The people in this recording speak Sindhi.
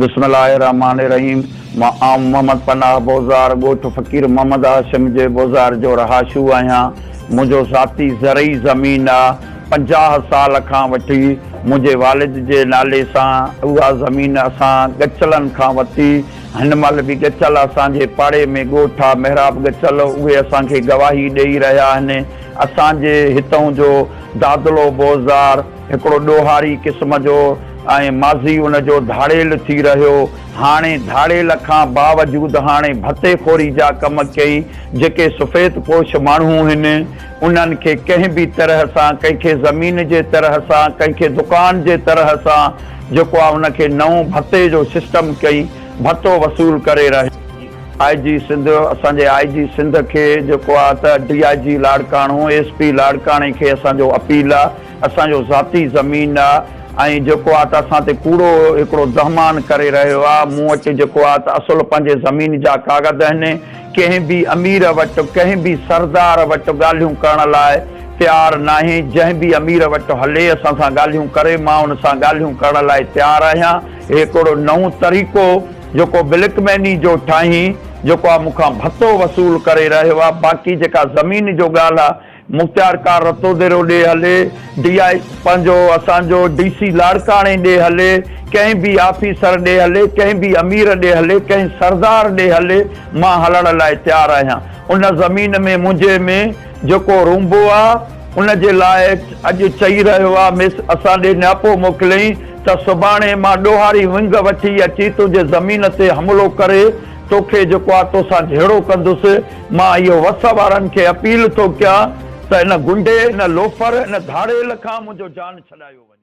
بسم الله الرحمٰن الرحيم مان آئون محمد پناهه بوزار ڳوٺ فقير محمد هاشم جي بوزار جو رهاشو آهيان منهنجو ذاتي زرعي زمين آ 50 سال کان وٺي منهنجي والد جي نالي سان اها زمين اسان ڳچلن کان وتي هن مهل به ڳچل اسان جي پاڙي ۾ ڳوٺ آ محراب ڳچل اهي اسان کي گواهي ڏئي رهيا آهن اسان جي هتئون جو دادلو بوزار هڪڙو ڏوهاري قسم جو ۽ ماضي ان جو ڌاڙيل ٿي رهيو. هاڻي ڌاڙيل کان باوجود هاڻي ڀتي خوري جا ڪم ڪيئي جيڪي سفيد پوش ماڻهو هن انهن کي ڪنهن به طرح سان ڪنهن کي زمين جي طرح سان ڪنهن کي دڪان جي طرح سان جيڪو آ ان کي نئون ڀتي جو سسٽم ڪئي ڀتو وصول ڪري رهيو. آء جي سنڌ اسان جي آء جي سنڌ کي جيڪو آ ته D I G Larkana S P لاڙڪاڻي کي اسان جو اپيل آ اسان جو ذاتي زمين آ ۽ جيڪو آ ته اسان تي ڪوڙو هڪڙو دهمان ڪري رهيو آ مون وٽ جيڪو آ ته اصل پنهنجي زمين جا ڪاغذ آهن ڪنهن به امير وٽ ڪنهن به سردار وٽ ڳالهيون ڪرڻ لاء تيار ناهي جنهن به امير وٽ هلي اسان سان ڳالهيون ڪري مان ان سان ڳالهيون ڪرڻ لاء تيار آهيان هي هڪڙو نئون طريقو جيڪو بلڪ ميني جو ٺاهين جيڪو آ مون کان ڀتو وصول ڪري رهيو آ باقي جيڪا زمين جو ڳالهه آ مختيارڪار رتوديرو ڏي هلي ڊي I پنهنجو اسان جو ڊي سي لاڙڪاڻي ڏي هلي ڪنهن به آفيسر ڏي هلي ڪنهن به امير ڏي هلي ڪنهن سردار ڏي هلي مان هلڻ لاء تيار آهيان ان زمين ۾ منهنجي ۾ جيڪو رونبو آ ان جي لاء اڄ چئي رهيو آ مس اسان ڏي نياپو موڪليائين ته سڀاڻي مان ڏوهاري ونگ وٺي اچي تنهنجي زمين تي حملو ڪري توکي جيڪو آ توسان جهيڙو ڪندس. مان اهو وس وارن کي اپيل ٿو ڪيان ته ان غنڊي، ان لوفر، ان ڌاڙيل کان منهنجو جان ڇڏايو وڃي.